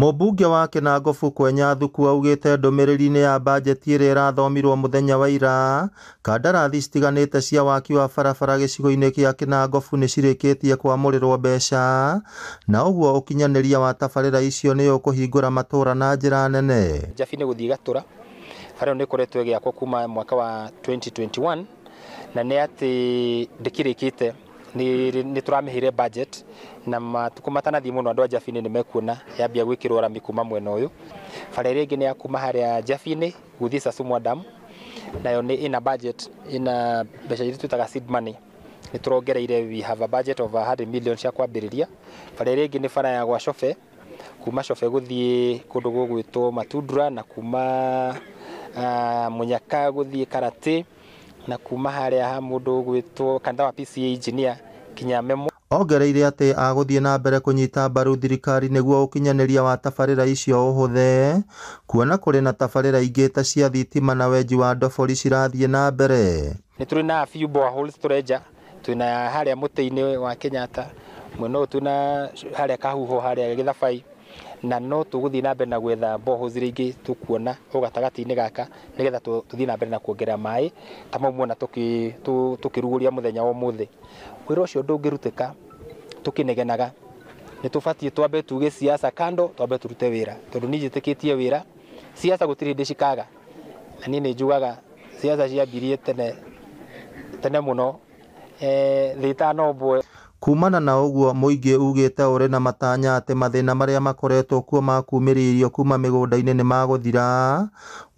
Mũmbunge wa Kĩnangobu Kwenya Thuku augĩte ndũmĩrĩri-inĩ ya bajeti ĩrĩa ĩrathomirwo mũthenya wa ira, kandarathi citiganĩte cia waki wa barabara gĩcigo-inĩ kĩa Kĩnangobu nĩ cirĩkĩtie kwamũrĩrwo mbeca, na ũguo ũkinyanĩria wa tabarĩra icio nĩ ũkũhingũra matũra na njĩra nene. Njabi nĩ gũthiĩ Gatũra, bara ĩyo nĩ ĩkoretwo ĩgĩakwo kuma mwaka wa 2021 na nĩ atĩ ndĩkĩrĩkĩte nĩ tũramĩheire budget na matukũ matanathiĩ mũno andũ a Njabi-inĩ nĩ mekuona yambia gwĩkĩrwo rami kuma mwena ũyũ. Bara ĩrĩa ĩngĩ nĩ ya kuma harĩa Njabi-inĩ gũthiĩ Sasumwa Dam, nayo nĩ ĩna budget, ĩna mbeca iria twĩtaga seed money, nĩ tũrongereire, we have a budget of 100 million cia kwambĩrĩria. Bara ĩrĩa ĩngĩ nĩ bara ya gwa Cobe, kuma Cobe gũthiĩ kũndũ gũgwĩtwo Matundura, na kuma Mũnyaka gũthiĩ Karatĩ, na kuma harĩa ha mũndũ ũgwĩtwo kanitha wa PCA engineer kinya Memo. Ongereire atĩ agũthiĩ na mbere kũnyita mbaru thirikari nĩguo ũkinyanĩria wa tabarĩra icio ũhũthe, kuona kũrĩ na tabarĩra ingĩ ta cia thitima na wenji wa ndobori cirathiĩ na mbere. Nĩ tũrĩ na few boreholes tũrenja, twĩna harĩa mũtĩ-inĩ wa Kenyatta, mwena ũyũ twĩna harĩa Kahuho harĩa Gĩthabai, na no tũgũthiĩ na mbere na gwetha boreholes iria ingĩ tũkuona hau gatagatĩ-inĩ gaka nĩgetha tũthiĩ na mbere na kuongerera maĩ ta mau muona tũkĩrugũria mũthenya wa ũmũthĩ. Wĩra ũcio ndũngĩrutĩka tũkĩnegenaga, nĩ tũbatiĩ twambe tuge siasa kando, twambe tũrute wĩra, tondũ niĩ njĩtĩkĩtie wĩra, siasa gũtirĩ hĩndĩ cikaga, na niĩ nĩ njugaga siasa ciambirie tene tene mũno, thĩ ĩtanombwo. Kumana na ũguo mũingĩ ugĩte ũrĩ na matanya atĩ mathĩna marĩa makoretwo kuo ma kumĩria irio kuma mĩgũnda-inĩ nĩ magũthira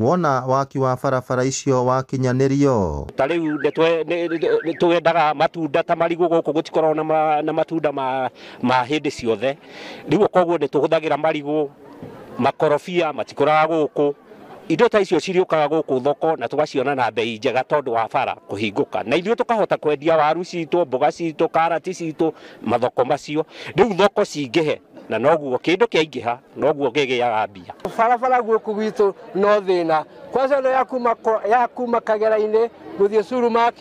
wona waki wa barabara icio wakinyanĩrio. Ta rĩu nĩ twendaga matunda ta marigũ gũkũ gũtikoragwo na matunda ma hĩndĩ ciothe, rĩu koguo nĩ tũhũthagĩra marigũ, makorobia matikũraga gũkũ, indo ta icio cirĩũkaga gũkũ thoko na tũgaciona na bei njega tondũ wa bara kũhingũka, na ithuĩ tũkahota kwendia waru citũ, mboga citũ, karati citũ mathoko macio. Rĩu thoko cingĩhe na noguo kĩndũ kĩaingĩha noguo kĩgĩaga mbia. Barabara gũkũ gwitũ no thĩna, kwanza ĩno ya kuma Kagera-inĩ gũthiĩ Surumak,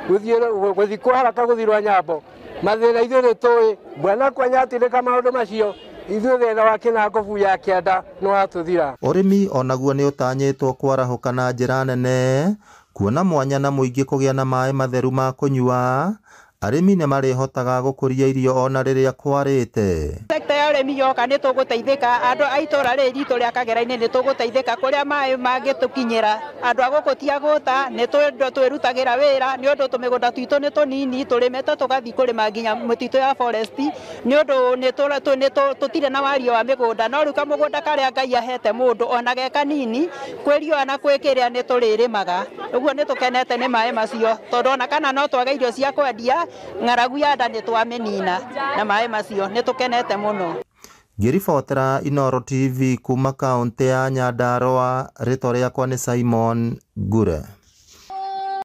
gũthiĩ kwa haraka gũthiĩ Rwanyambo, mathĩna ithuĩ nĩ tũĩ bwana Kwenya atindĩka maũndũ macio, ithuĩ thĩna wa Kĩnangobu ya kĩanda nĩ watũthira. Ũrĩmi onaguo nĩ ũtanyĩtwo kwarahũka na njĩra nene, kuona mwanya na mũingĩ kũgĩa na maĩ matheru ma kũnyua, arĩmi nĩ marĩhotaga gũkũria irio ona rĩrĩa kwarĩte. Sekta ya ũrĩmi yoka nĩ tũgũteithĩka, andũ a itũra rĩrĩ ritũ rĩa Kagera-inĩ nĩ tũgũteithĩka kũrĩa maĩ mangĩtũkinyĩra, andũ a gũkũ ti agũta, nĩ twĩrutagĩra wĩra nĩ ũndũ tũmĩgũnda twitũ nĩ tũnini, tũrĩmĩte tũgathiĩ kũrĩma nginya mĩtitũ ya forest, nĩ ũndũ tũtirĩ na wario wa mĩgũnda, no rĩu kamũgũnda karĩa Ngai ahete mũndũ ona ge kanini, kwĩ riũa na kwĩ kĩrĩa nĩ tũrĩrĩmaga, ũguo nĩ tũkenete nĩ maĩ macio, tondũ ona kana no twage irio cia kwendia, ng'aragu ya nda nĩ twamĩnina na maĩ macio, nĩ tũkenete mũno. Ngĩribotera Inooro TV kuma kaũntĩ ya Nyandarũa, rĩtwa rĩakwa nĩ Simon Ngure.